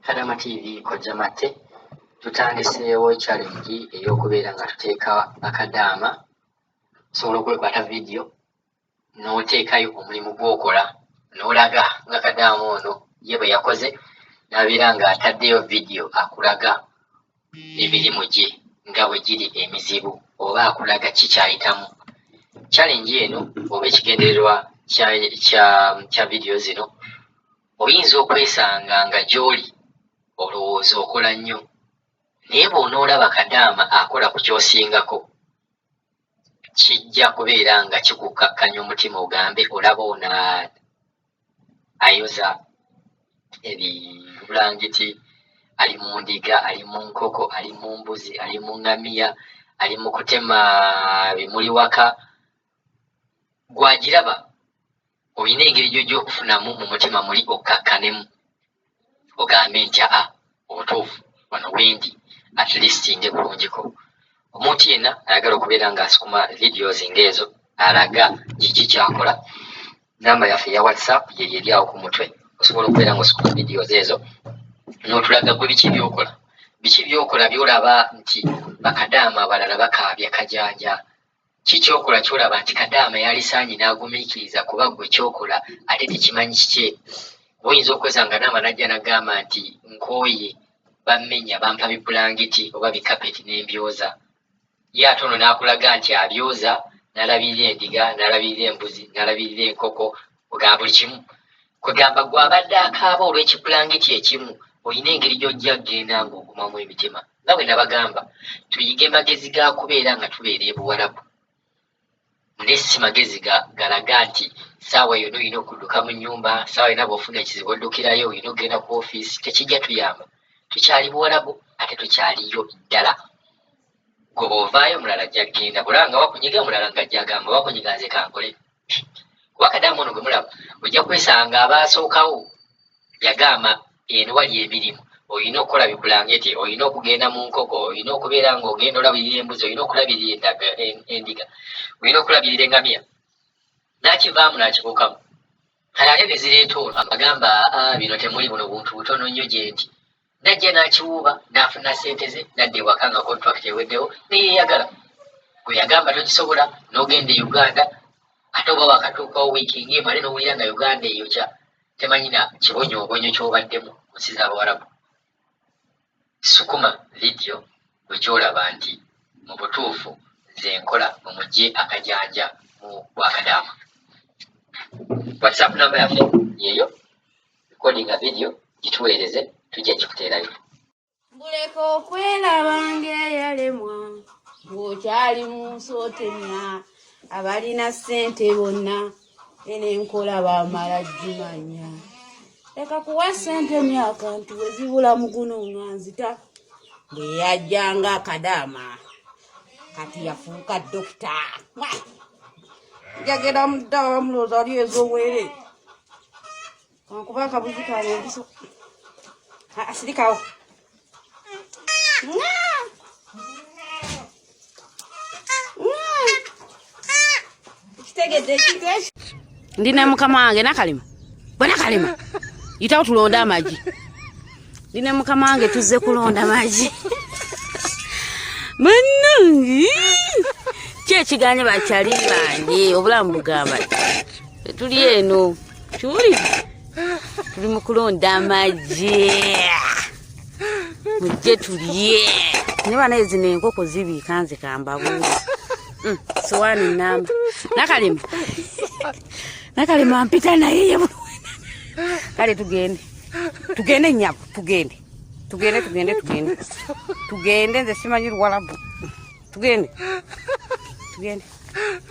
Kadama TV Kojja Matte tutandiseewo challenge ey'okubeera nga tuteeka bakadaama. Osobola okwekwata vidiyo n'oteekayo omulimu gw'okola n'olaga nga kadaama ono ye bwe yakoze n'abeera ng'ataddeyo vidiyo akulaga emirimu gye nga bwe giri emizibu oba akulaga ki ky'ayitamu. Challenge eno oba ekigendererwa kya vidiyo zino, oyinza okwesanga nga gy'oli olowooza okola nnyo, naye bw'onoolaba kadaama akola ku ky'osingako, kijja kubeera nga kikukkakkanya omutima ogambe olaba ono ayoza ebibulangiti, ali mu ndiga, ali mu nkoko, ali mu mbuzi, ali mu ŋŋamiya, ali mu kutema bimuli waka. Gw'agiraba olina engeri gy'ojja okufunamu mu mutima muli okkakkanemu ogambe nti aa obutuufu wano wendi, at least ndi bulungiko. Omuntu yenna ayagala okubeera ng'asukuma videos ng'ezo alaga kiki ky'akola, namba yaffe eya WhatsApp yeyo eri awo ku mutwe. Osobola okubeera ng'osukuma videos ezo n'otulaga gwe biki by'okola, biki by'okola by'olaba nti bakadaama abalala bakaabya kajanja. Ki ky'okola ky'olaba nti kadaama yalisaanye n'agumiikiriza kuba ggwe ky'okola ate tekimanyi kikye? Oyinza okwesanga kadaama n'ajja n'agamba nti nkooye, bammenya, bampa bibulangiti oba bikapeti n'embyoza. Ye ate ono n'akulaga nti abyoza n'alabirira endiga, n'alabirira embuzi, n'alabirira enkoko, ogamba buli kimu. Kwegamba gwe abadde akaaba olw'ekibulangiti ekimu, olina engeri gy'ojja kugenda ng'ogumamu emitima. Nga bwe nabagamba, tuyige magezi ga kubeera nga tubeera e Buwarabu, naye si magezi galaga nti ssaawa yonna olina okudduka mu nnyumba, ssaawa yonna bw'ofuna ekizibu oddukirayo, olina okugenda ku ofiisi. Tekijja tuyamba. Tukyali Buwarabu ate tukyaliyo ddala. Gwe bw'ovaayo omulala ajja kugenda, bw'olaba nga bakunyiga omulala ng'ajja agamba bakunyiga nze kankole. Kuba kadaama ono gwe mulaba ojja kwesanga abaasookawo yagamba eno wali emirimu, olina okukola bibulangiti, olina okugenda mu nkoko, olina okubeera ng'ogenda olabirira embuzi, olina okulabirira endiga, olina okulabirira engamiya. N'akivaamu n'akibuukamu. Kale ate ne zireeta ono agamba aa bino temuli, buno buntu butono nnyo gye ndi. N'ajja n'akiwuuba n'afuna ssente ze n'adda ewaka nga contract eweddewo ne yeeyagala. Gwe yagamba tokisobola n'ogenda e Uganda, ate oba wakatuukawo wiiki ng'emu ate n'owulira nga Uganda eyokya temanyi na kibonyoobonyo ky'obaddemu mu nsi z'Abawarabu. Sukuma vidiyo gwe gy'olaba nti mu butuufu nze nkola mumugye akajanja mu bwakadaama. WhatsApp namba yaffe yeeyo, recordinga vidiyo gituweereze, tujja gikuteerayo. Mbuleka okweraba ng'eyalemwa ng'okyali mu nsi otemya abalina ssente bonna eno enkola bamala gimanya. Leka kuwa ssente myaka nti bwe zibula muguno nga nzita. Bwe yajjanga akadaama kati yafuuka dokita. Njagera mu ddaawa mulowooza ali ez'obwere. Kankuba akabuzi kange empiso. Asirikawo. Kitegedde ekintu ekyo. Ndi ne mukama wange Nakalema. Bwe Nakalema. Yitawo tulonde amagi. Ndi ne mukama wange tuzze kulonda magi. Bannange. Ki ekiganye bakyali bange obulamu bugamba. Tuli eno. Kiwulire tuli mu kulonda amagi mujje tulye. Naye bana zino enkoko zibiika nze kambabuule. Sowaani namba. Nakalema. Nakalema mpita naye ye kale tugende. Tugende nnyabo tugende. Tugende tugende tugende. Tugende nze simanyi Luwalabu. Tugende. Tugende.